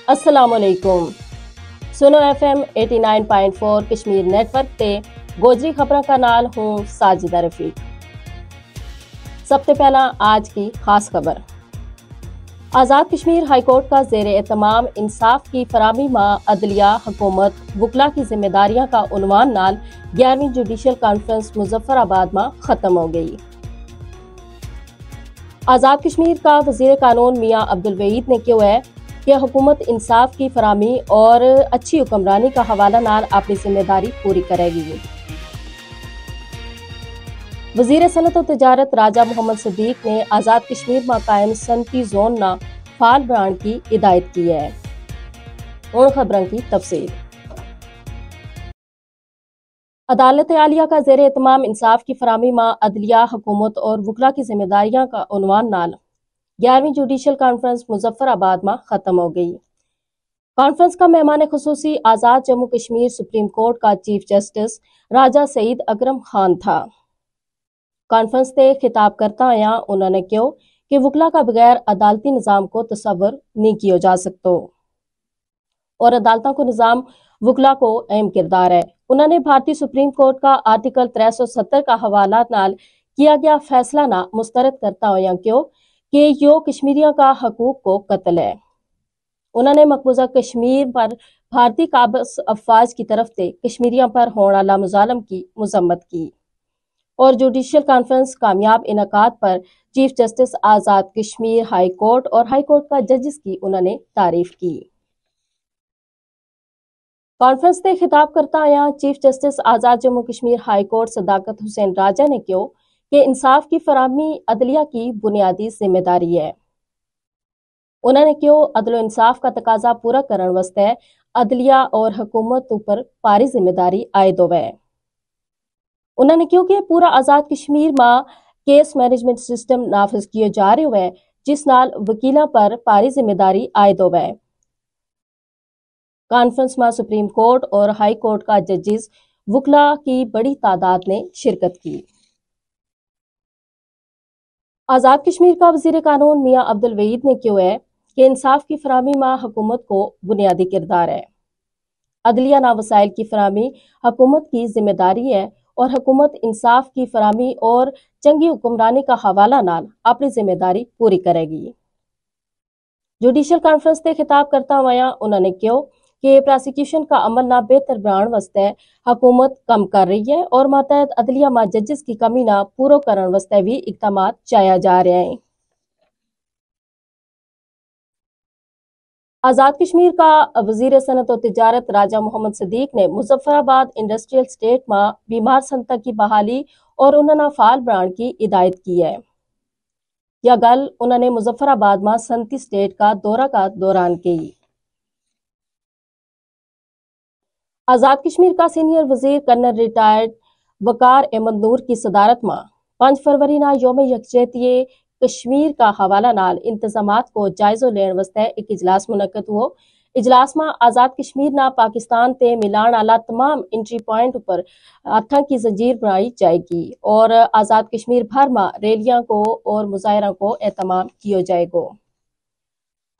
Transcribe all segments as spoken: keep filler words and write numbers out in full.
السلام علیکم۔ سنو ایف ایم ایٹی نائن پوائنٹ فور کشمیر نیٹ ورک تے گوجری خبراں کا نال ہوں ساجدہ رفیق۔ سب تے پہلا آج کی خاص خبر۔ آزاد کشمیر ہائی کورٹ کا زیر اہتمام انصاف کی فراہمی ما عدلیہ، حکومت، وکلا کی ذمہ داریاں کا عنوان نال گیارہویں جوڈیشل کانفرنس مظفر آباد ما ختم ہو گئی۔ آزاد کشمیر کا وزیر قانون میاں عبدالوحید نے کہیو ہے کہ حکومت انصاف کی فراہمی اور اچھی حکمرانی کا حوالہ نال اپنی ذمہ داری پوری کرے گی۔ وزیر صنعت و تجارت راجہ محمد صدیق نے آزاد کشمیر ما قائم صنعتی زون نا فعال بنان کی ہدایت کی ہے۔ ہن خبراں کی تفصیل۔ عدالت عالیہ کا زیر اہتمام انصاف کی فراہمی ما عدلیہ، حکومت اور وکلا کی ذمہ داریاں کا عنوان نال گیارہویں جوڈیشل کانفرنس مظفر آباد ما ختم ہو گئی۔ کانفرنس کا مہمان خصوصی آزاد جموں کشمیر سپریم کورٹ کا چیف جسٹس راجہ سعید اکرم خان تھا۔ کانفرنس تے خطاب کرتا ہویا انہوں نے کہیو کہ وکلا کا بغیر عدالتی نظام کو تصور نہیں کیو جا سکتو اور عدالتاں کو نظام وکلا کو اہم کردار ہے۔ انہوں نے بھارتی سپریم کورٹ کا آرٹیکل ترے سو ستر کا حوالات نال کیا گیا فیصلہ نا مسترد کرتا ہویا کہیو کہ یوہ کشمیریاں کا حقوق کو قتل ہے۔ انہوں نے مقبوضہ کشمیر پر بھارتی قابض افواج کی طرف تے کشمیریاں پر ہون والا مظالم کی مذمت کی اور جوڈیشل کانفرنس کامیاب انعقاد پر چیف جسٹس آزاد کشمیر ہائی کورٹ اور ہائی کورٹ کا ججز کی انہوں نے تعریف کی۔ کانفرنس تے خطاب کرتا ہویا چیف جسٹس آزاد جموں کشمیر ہائی کورٹ صداقت حسین راجہ نے کہیو کہ انصاف کی فراہمی عدلیہ کی بنیادی ذمہ داری ہے۔ انہوں نے کہیو عدل و انصاف کا تقاضا پورا کرن واسطے عدلیہ اور حکومت اپر پاری ذمہ داری عائد ہووے۔ انہوں نے کہیو کہ پورا آزاد کشمیر ما کیس مینجمنٹ سسٹم نافذ کیو جا رہیو ہے، جس نال وکیلاں پر پاری ذمہ داری عائد ہووے۔ کانفرنس ما سپریم کورٹ اور ہائی کورٹ کا ججز وکلا کی بڑی تعداد نے شرکت کی۔ آزاد کشمیر کا وزیر قانون میاں عبدالوحید نے کہیو ہے کہ انصاف کی فراہمی ما حکومت کو بنیادی کردار ہے۔ عدلیہ نا وسائل کی فراہمی حکومت کی ذمہ داری ہے اور حکومت انصاف کی فراہمی اور چنگی حکمرانی کا حوالہ نال اپنی ذمہ داری پوری کرے گی۔ جوڈیشل کانفرنس تے خطاب کرتا ہویا انہوں نے کہیو کہ پراسیکیوشن کا عمل نا بہتر بنان واسطے حکومت کم کر رہی ہے اور ماتحت عدلیہ ما ججز کی کمی نا پورو کرن واسطے بھی اقدامات چایا جا رہیا ہیں۔ آزاد کشمیر کا وزیر صنعت و تجارت راجہ محمد صدیق نے مظفر آباد انڈسٹریل اسٹیٹ ما بیمار صنعتاں کی بحالی اور انہاں نا فعال بنان کی ہدایت کی ہے۔ یا گل انہوں نے مظفر آباد ما صنعتی اسٹیٹ کا دورہ کا دوران کہی۔ آزاد کشمیر کا سینئر وزیر کرنل ریٹائرڈ وقار احمد نور کی صدارت ما پنج فروری نا یوم یکجہتی کشمیر کا حوالہ نال انتظامات کو جائزو لین واسطے ایک اجلاس منعقد ہو۔ اجلاس ما آزاد کشمیر نا پاکستان تے ملان آلا تمام انٹری پوائنٹ اپر ہتھاں کی زنجیر بنائی جائے گی اور آزاد کشمیر بھر ما ریلیاں کو اور مظاہراں کو اہتمام کیو جائے گو۔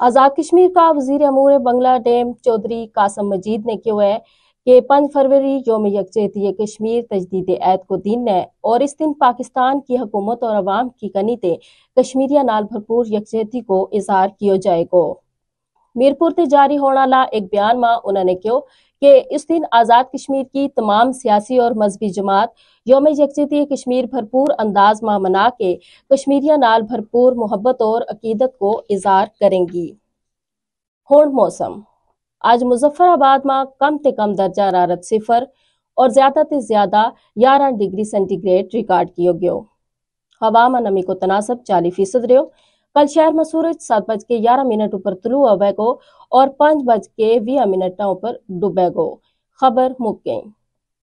آزاد کشمیر کا وزیر امور بنگلہ ڈیم چوہدری قاسم مجید نے کہیو ہے کہ پنج فروری یوم یکجہتی کشمیر تجدید عہد کو دن ہے اور اس دن پاکستان کی حکومت اور عوام کی کنی تے کشمیریاں نال بھرپور یکجہتی کو اظہار کیو جائے گو۔ میرپور تے جاری ہون والا ایک بیان ما انہوں نے کہیو کہ اس دن آزاد کشمیر کی تمام سیاسی اور مذہبی جماعت یوم یکجہتی کشمیر بھرپور انداز ما منا کے کشمیریاں نال بھرپور محبت اور عقیدت کو اظہار کریں گی۔ ہن موسم۔ اج مظفر آباد ما کم تے کم درجہ حرارت صفر اور زیادہ تے زیادہ یارہ ڈگری سینٹی گریڈ ریکارڈ کیو گیو۔ ہوا ما نمی کو تناسب چالی فیصد رہیو۔ کل شہر ما سورج ست بج کے یارہ منٹ اپر طلوع ہووے گو اور پنج بج کے ویہ منٹاں اپر ڈبے گو۔ خبر مک گئی۔